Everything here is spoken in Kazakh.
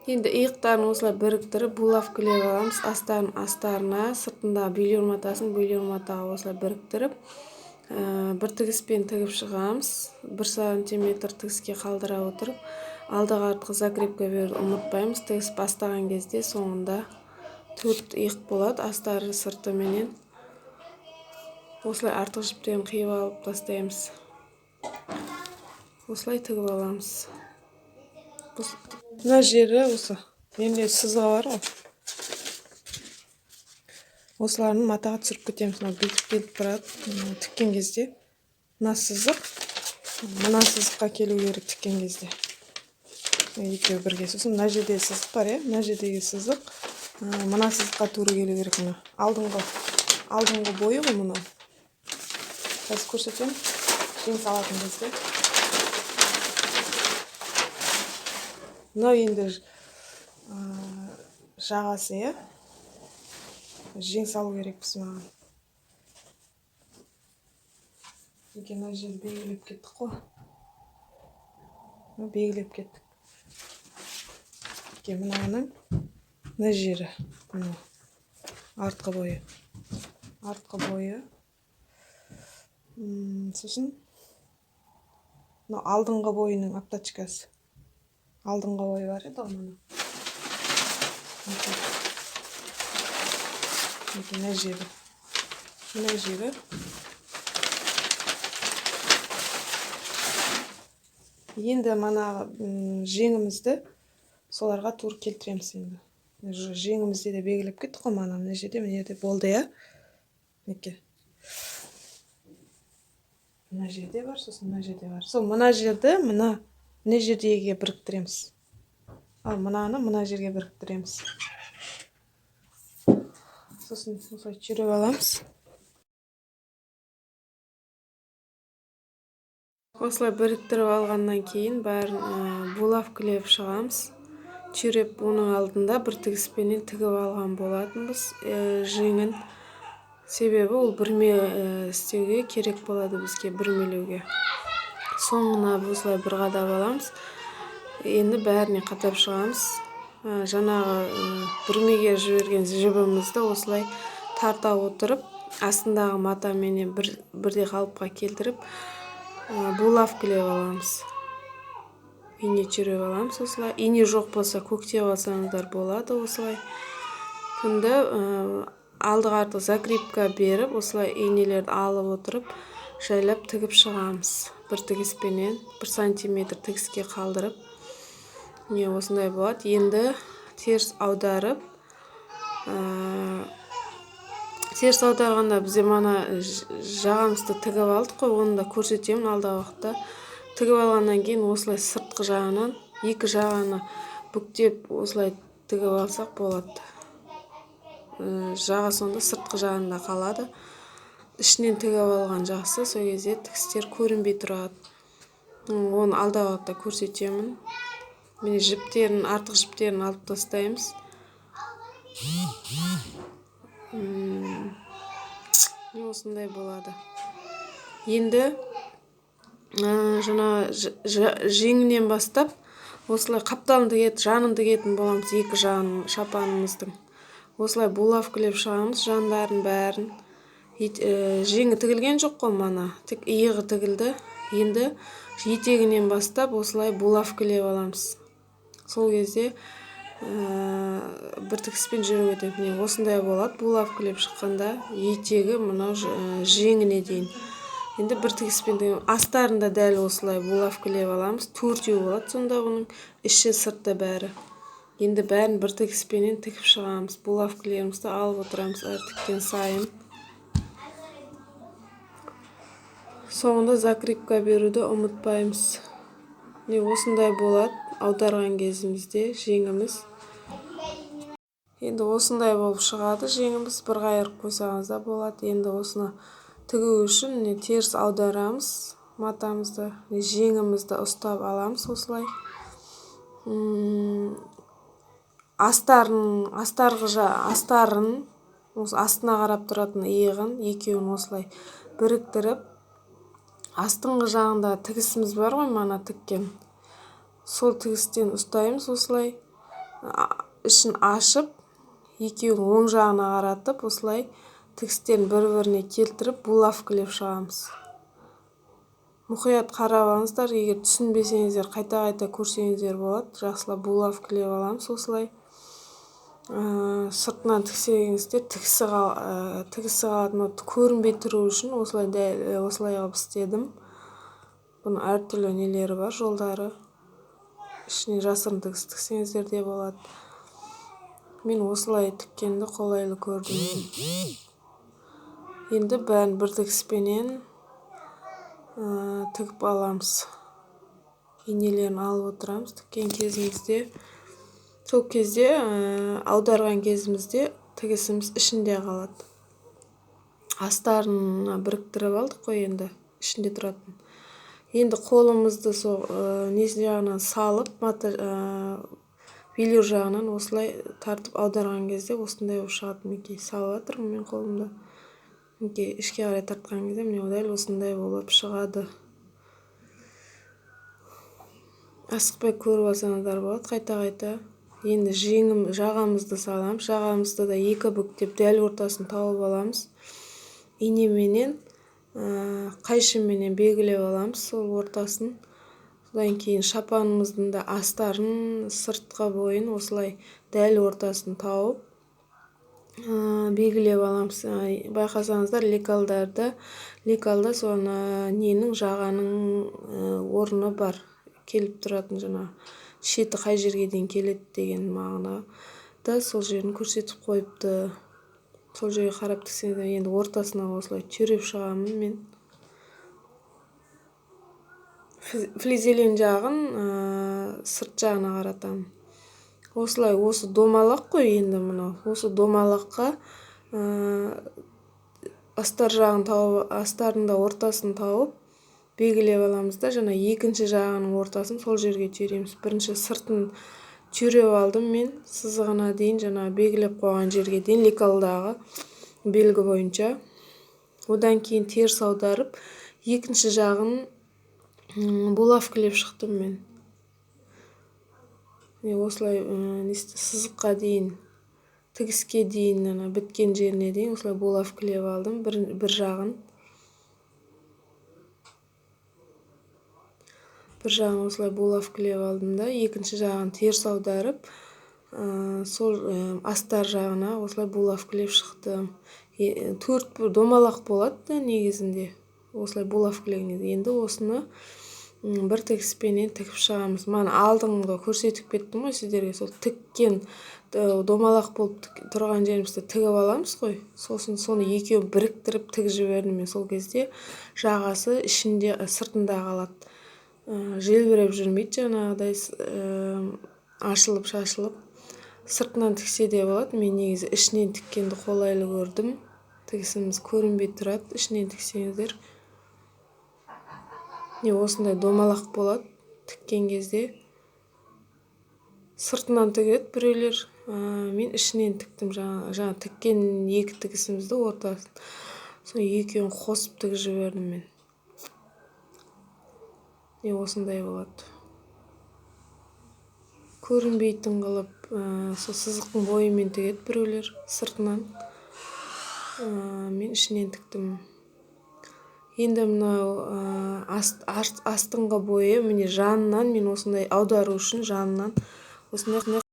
Енді иықтарын осылай біріктіріп булавкілеп аламыз. Астарын астарына, сыртында белюр матасын белюр матаға осылай біріктіріп, бір тігіспен тігіп шығамыз. 1 сантиметр тігіске қалдыра отырып, алдыға артқы закрепка беруді ұмытпаймыз. Тігіс бастаған кезде соңында 4 иық болады, астары сыртыменен. Осылай артық жіптерін қиып алып тастаймыз. Осылай тігіп аламыз. Мына жері осы. Менде сызығы бар ғой. Осыларын матаға түсіріп кетеміз. Мына бүйтіп келіп тұрады. Тіккен кезде мына сызық мына сызыққа келу керек тіккен кезде. Екеуі бірге. Сосын мына жерде сызық бар, иә? Мына жердегі сызық мына сызыққа тура келу керек мына. Алдыңғы бойы ғой мынау. Қазір көрсетемін. Жең салатын кезде. Мынау енді жағасы, иә? Жең салу керекпіз маған. Неге мына жерді белгілеп кеттік қой? Мына белгілеп кеттік. Неге мынаның мына жері, мынау артқы бойы. Артқы бойы. Сосын мынау алдыңғы бойының обтачкасы. Алдыңғы бойы бар еді ғой мына. Мінекей мына жері. Мына жері. Енді мана жеңімізді соларға тура келтіреміз енді. Жеңімізді де белгілеп кеттік қой мана мына жерде, мына жерде болды, иә? Мінекей. Мына жерде бар, сосын мына жерде бар. Сол мына жерді мына жердегіге біріктіреміз. Ал мынаны мына жерге біріктіреміз. Сосын осылай түйреп аламыз. Осылай біріктіріп алғаннан кейін бәрін булавкілеп шығамыз. Түйреп оның алдында бір тігіспенен тігіп алған болатынбыз, жеңін. Себебі ол бүрме істеуге керек болады бізге, бүрмелеуге. Соңына осылай бір қадап аламыз. Енді бәріне қадап шығамыз. Жаңағы бүрмеге жіберген жібімізді осылай тарта отырып, астындағы матаменен бірдей қалыпқа келтіріп, булавкілеп аламыз. Ине түйреп аламыз осылай. Ине жоқ болса көктеп алсаңыздар болады осылай. Енді алдыға артық закрепка беріп, осылай инелерді алып отырып, жайлап тігіп шығамыз. Бір тігіспенен 1 сантиметр тігіске қалдырып, міне осындай болады. Енді теріс аударып, теріс аударғанда бізде мана жағамызды тігіп алдық қой, оны да көрсетемін алдағы уақытта. Тігіп алғаннан кейін осылай сыртқы жағынан екі жағаны бүктеп осылай тігіп алсақ болады. Жаға сонда сыртқы жағында қалады. Ішінен тігіп алған жақсы, сол кезде тігістер көрінбей тұрады. Оны алдағы уақытта көрсетемін. Міне жіптерін, артық жіптерін алып тастаймыз. Міне осындай болады. Енді жаңа жеңінен бастап осылай қапталын тігетін, жанын тігетін боламыз, екі жағын шапанымыздың. Осылай булавкілеп шығамыз жандарын бәрін. Жеңі тігілген жоқ қой мана, тек иығы тігілді. Енді етегінен бастап осылай булавкілеп аламыз. Сол кезде бір тігіспен жүріп өтеді. Міне осындай болады булавкілеп шыққанда етегі мынау жеңіне дейін. Енді бір тігіспен тігемін. Астарында дәл осылай булавкілеп аламыз. Төртеу болады сонда бұның іші сырты бәрі. Енді бәрін бір тігіспенен тігіп шығамыз. Булавкілерімізді алып отырамыз әр тіккен сайын. Соңында закрепка беруді ұмытпаймыз. Міне осындай болады аударған кезімізде жеңіміз. Енді осындай болып шығады жеңіміз. Бір қайырып қойсаңыз да болады. Енді осыны тігу үшін міне теріс аударамыз матамызды, міне жеңімізді ұстап аламыз осылай. Астарын, осы астына қарап тұратын иығын екеуін осылай біріктіріп, астыңғы жағында тігісіміз бар ғой мана тіккен. Сол тігістен ұстаймыз осылай. Ішін ашып, екеуін оң жағына қаратып, осылай тігістерін бір-біріне келтіріп, булавкалеп шығамыз. Мұқият қарап алыңыздар, егер түсінбесеңіздер, қайта-қайта көрсеңіздер болады. Жақсылап булавкалеп аламыз осылай. Сыртынан тіксеңіздер, тігісі қалады, көрінбей тұру үшін осылай дәл осылай қылып істедім. Бұның әртүрлі нелері бар, жолдары. Ішіне жасырын тігіс тіксеңіздер де болады. Мен осылай тіккенді қолайлы көрдім. Енді бәрін бір тігіспенен тігіп аламыз. Инелерін алып отырамыз тіккен кезімізде. Сол кезде аударған кезімізде тігісіміз ішінде қалады. Астарын біріктіріп алдық қой, енді ішінде тұратын. Енді қолымызды сол несі жағынан салып, велюр жағынан осылай тартып аударған кезде осындай болып шығады. Мінекей, салып жатырмын мен қолымды. Мінекей, ішке қарай тартқан кезде міне дәл осындай болып шығады. Асықпай көріп алсаңыздар болады қайта-қайта. Енді жеңім жағамызды саламыз. Жағамызды да екі бүктеп дәл ортасын тауып аламыз. Инеменен, қайшыменен белгілеп аламыз сол ортасын. Содан кейін шапанымыздың да астарын, сыртқы бойын осылай дәл ортасын тауып белгілеп аламыз. Байқасаңыздар, лекалда соны ненің жағаның орны бар, келіп тұратын жаңа шеті қай жерге дейін келеді деген мағынада сол жерін көрсетіп қойыпты. Сол жерге қарап тіксеңіздер, енді ортасына осылай түйреп шығамын мен. Флизелин жағын сырт жағына қаратамын. Осылай осы домалақ қой енді мынау. Осы домалаққа астар жағын тауып, астардың да ортасын тауып белгілеп аламыз да, жаңа екінші жағының ортасын сол жерге түйреміз. Бірінші сыртын түйреп алдым мен сызығына дейін, жаңа белгілеп қойған жерге дейін лекалдағы белгі бойынша. Одан кейін теріс аударып, екінші жағын булавкалеп шықтым мен. Осылай сызыққа дейін, тігіске дейін, ана біткен жеріне дейін осылай булавкалеп алдым бір жағын. Бір жағын осылай булавкалеп алдым да, екінші жағын теріс аударып, сол астар жағына осылай булавкалеп шықтым. Төрт домалақ болады да негізінде осылай булавкалеген. Енді осыны бір тігіспенен тігіп шығамыз. Мана алдыңғы көрсетіп кеттім ғой сіздерге, сол тіккен домалақ болып тұрған жерімізді тігіп аламыз ғой. Сосын соны екеуін біріктіріп тігіп жібердім мен. Сол кезде жағасы ішінде, сыртында қалады. Желбіреп жүрмейді жаңағыдай ашылып шашылып. Сыртынан тіксе де болады. Мен негізі ішінен тіккенді қолайлы көрдім. Тігісіміз көрінбей тұрады ішінен тіксеңіздер. Не осындай домалақ болады тіккен кезде. Сыртынан тігеді біреулер, мен ішінен тіктім. Жаңа тіккен екі тігісімізді ортасын, сол екеуін қосып тігіп жібердім мен. Не осындай болады. Көрінбейтін қылып, сол сызықтың бойымен тігеді біреулер сыртынан. Мен ішінен тіктім. Енді мынау астыңғы бойы міне жанынан мен осындай аудару үшін жанынан осындай